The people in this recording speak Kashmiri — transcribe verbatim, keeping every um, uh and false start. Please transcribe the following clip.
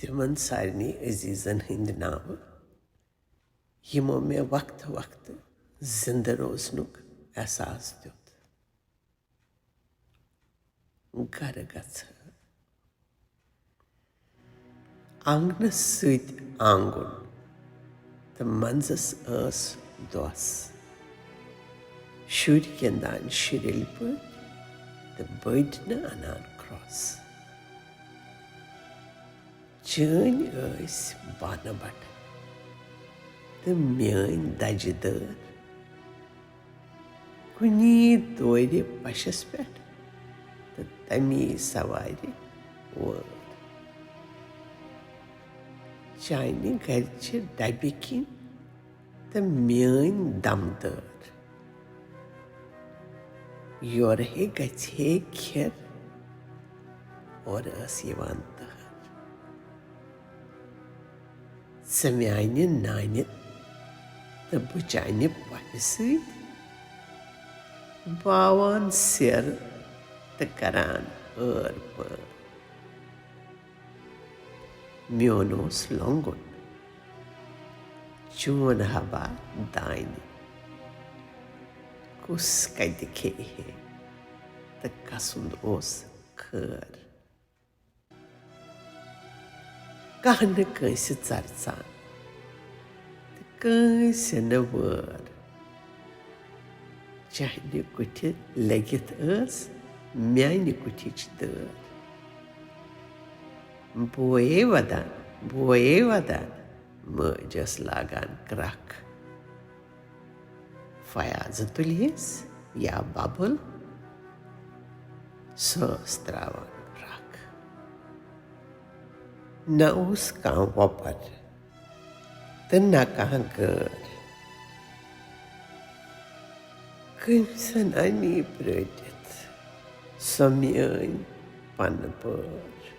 تِمن سارنٕے عزیزن ہٕنٛدۍ ناوٕ، یِمو مےٚ وقتہٕ وقتہٕ زِندٕ روزنُک احساس دیُت۔ گرٕ گژھٕ۔ آنگنس سۭتۍ آنگُن تہٕ منٛزس ٲس دۄس۔ شُرۍ گِنٛدان شُرٮ۪لۍ پٲٹھۍ تہٕ بٔڑۍ نہٕ اَنان کرٛس۔ چٲنۍ ٲسۍ بانہٕ بٹہٕ تہٕ میٲنۍ دَجہِ دٲر۔ کُنی دورِ پشس پٮ۪ٹھ تہٕ تَمی سوارِ وٲر۔ چانہِ گرِ چھِ ڈبہِ کِنۍ تہٕ میٲنۍ دم دٲر۔ یورٕ ہے گژھِ ہے کھِر، اورٕ ٲس یِوان تٔہر۔ ژٕ میانہِ نانہِ تہٕ بہٕ چانہِ پۄپھِ سۭتۍ باوان سیر تہٕ کران ٲر پٲر۔ میون اوس لۄنگُن، چون ہوا دانہِ۔ کُس کتہِ کھیہِ ہے تہٕ کسُند اوس خٲر؟ کانٛہہ نہٕ کٲنٛسہِ ژرژان تہٕ کٲنٛسہِ نہٕ وٲر۔ چانہِ کُٹھِ لٔگِتھ ٲس میانہِ کُٹھِچ دٲر۔ بوے ودان، بوے ودان، مٲج ٲس لاگان کرٛکھ۔ فیاض تُلہِس یا ببُل، سۄ ٲس تراوان رکھ۔ نہ اوس کانٛہہ وۄپر تہٕ نہ کانٛہہ گٲر۔ کٔمۍ سن اَنی پرٛٲٹِتھ سۄ میٲنۍ پنہٕ پٲر؟